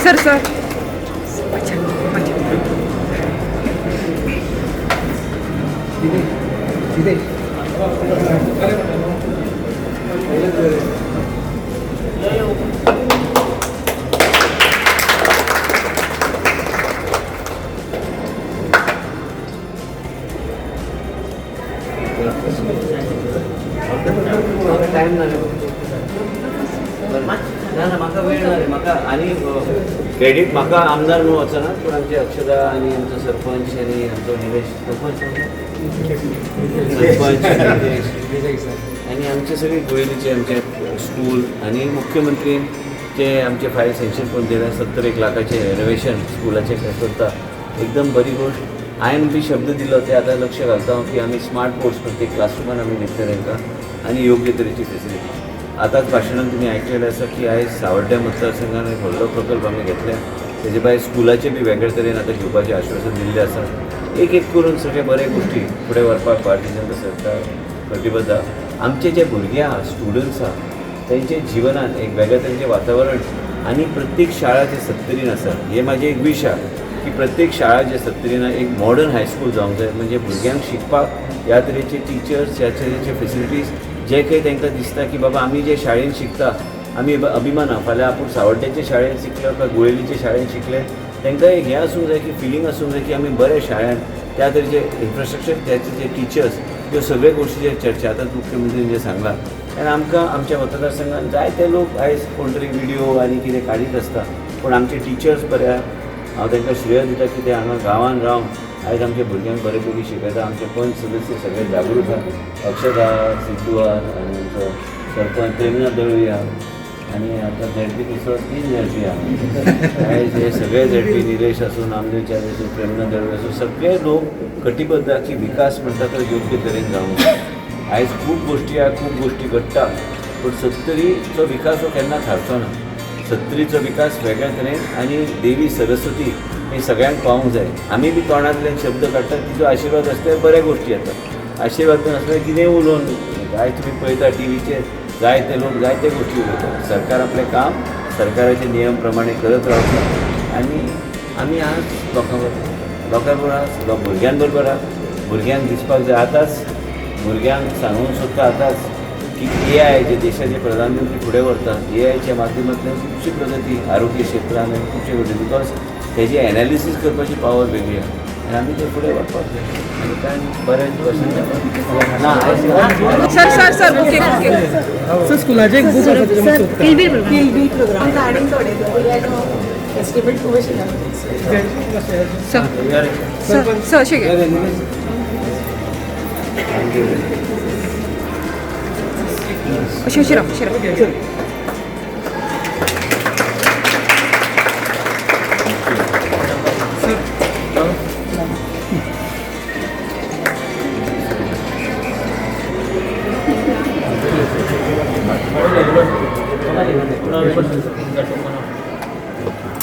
Sir sir अच्छा अच्छा. Time ना रे. ना ना, म्हाका वेळ ना रे. म्हाका आनी क्रेडीट म्हाका आमदार म्हणून वचना, पूण आमचे अक्षदा आनी आमचो सरपंच आनी आमचो निलेश सरपंच सरपंच निलेश आनी आमचे सगळे गोयलीचे आमचे स्कूल आनी मुख्यमंत्री जे आमचे फायल सँक्शन करून दिले 70 लाखाचे रेनोवेशन स्कुलाचे करता, एकदम बरी गोश्ट. हांवें बी शब्द दिलो ते आतां लक्ष घालता हांव की आमी स्मार्ट बोर्ड्स प्रत्येक क्लासरुमान आमी दितले तांकां आनी योग्य तरेची फेसिलिटी. आतांच भाशणान तुमी आयकलेलें आसा की आयज सावड्ड्या मतदारसंघान एक व्हडलो प्रकल्प आमी घेतल्या. तेजे भायर स्कुलाचे बी वेगळे तरेन आतां घेवपाचें आश्वासन दिल्लें आसा. एक एक करून सगळे बरे गोश्टी फुडें व्हरपाक भारतीय जनता सरकार कटिबद्ध आसा. आमचे जे भुरगे आहा, स्टुडंट्स आहा, तेंचे जिवनात एक वेगळे तरेचें वातावरण आनी प्रत्येक शाळा जे सत्तरीन आसा, हे म्हाजें एक विश आहा की प्रत्येक शाळा जे सत्तरीन आहा, एक मॉडर्न हायस्कूल जावंक जाय. म्हणजे भुरग्यांक शिकपाक ह्या तरेचे टिचर्स, ह्या तरेचे फेसिलिटीज जे काही तांकां दिसता की बाबा आमी जे शाळेन शिकता आमी अभिमान आहा. फाल्यां आपूण सावड्ड्याच्या शाळेन शिकलो काय गुळेलीच्या शाळेन शिकले, तांकां एक हें आसूंक जाय की फिलींग आसूंक जाय की आमी बऱ्या शाळेन त्या तरेचे इन्फ्रास्ट्रक्चर, त्या तरेचे टिचर्स, ह्यो सगळ्यो गोश्टीचेर चर्चा आतां मुख्यमंत्र्यान जें सांगलां. आनी आमकां आमच्या मतदारसंघात जायते लोक आयज कोण तरी विडियो आनी कितें काडीत आसता, पूण आमचे टिचर्स बरे आहा. हांव तांकां श्रेय दिता की ते हांगा गांवान रावन आयज आमच्या भुरग्यांक बरे पैकी शिकयता. आमचे पंच सदस्य सगळे जागृत आहा. अक्षदा सिद्धू आहा आनी आमचो सरपंच प्रेमनाथ दळवी आहा आनी आतां झेडपी दुसरो 3 झेडपी आहा. आयज हे सगळे झेडपी, निलेश आसूं, नामदेव च्यारी आसूं, प्रेमनाथ दळवी आसूं, सगळे लोक कटिबद्ध आहा की विकास म्हणटा तो योग्य तरेन जावंक जाय. आयज खूब गोश्टी आहा, खूब गोश्टी घडटा, पूण सत्तरीचो विकास हो केन्ना थारचो ना. सत्तरीचो विकास वेगळ्या तरेन आनी देवी सरस्वती ही सगळ्यांक पावूंक जाय. आमी बी तोंडांतल्यान शब्द काडटात, तिचो आशिर्वाद आसल्यार बऱ्या गोश्टी येतात, आशिर्वाद नासल्यार कितेंय उलोवन. आयज तुमी पळयता टिवीचेर जायते लोक जायते गोश्टी उलयतात. सरकार आपलें काम सरकाराचे नियम प्रमाणे करत रावता आनी आमी आज लोकां बरोबर, लोकां बरोबर आहात, भुरग्यां बरोबर आहात. भुरग्यांक दिसपाक जाय आतांच, भुरग्यांक सांगूंक सोदता आतांच की AI जे देशाचे प्रधानमंत्री फुडें व्हरता, AIच्या माध्यमांतल्यान खुबशी प्रगती आरोग्य क्षेत्रान आनी खुबशे गोश्टी, because तेजी एनालिसीस करपाची पावर वेगळी आहा आनी आमी ते फुडें व्हरपाक जाय. आनी कांय बरें भशेन ना. Sir sir sir, okay okay. Sir, स्कुलाचे एक बूक आसा तेजें प्रोग्राम आनी थोडे एस्टिमेट खूब अशें. सर सर सर, अशें घे. अशें अशें राव, अशें राव.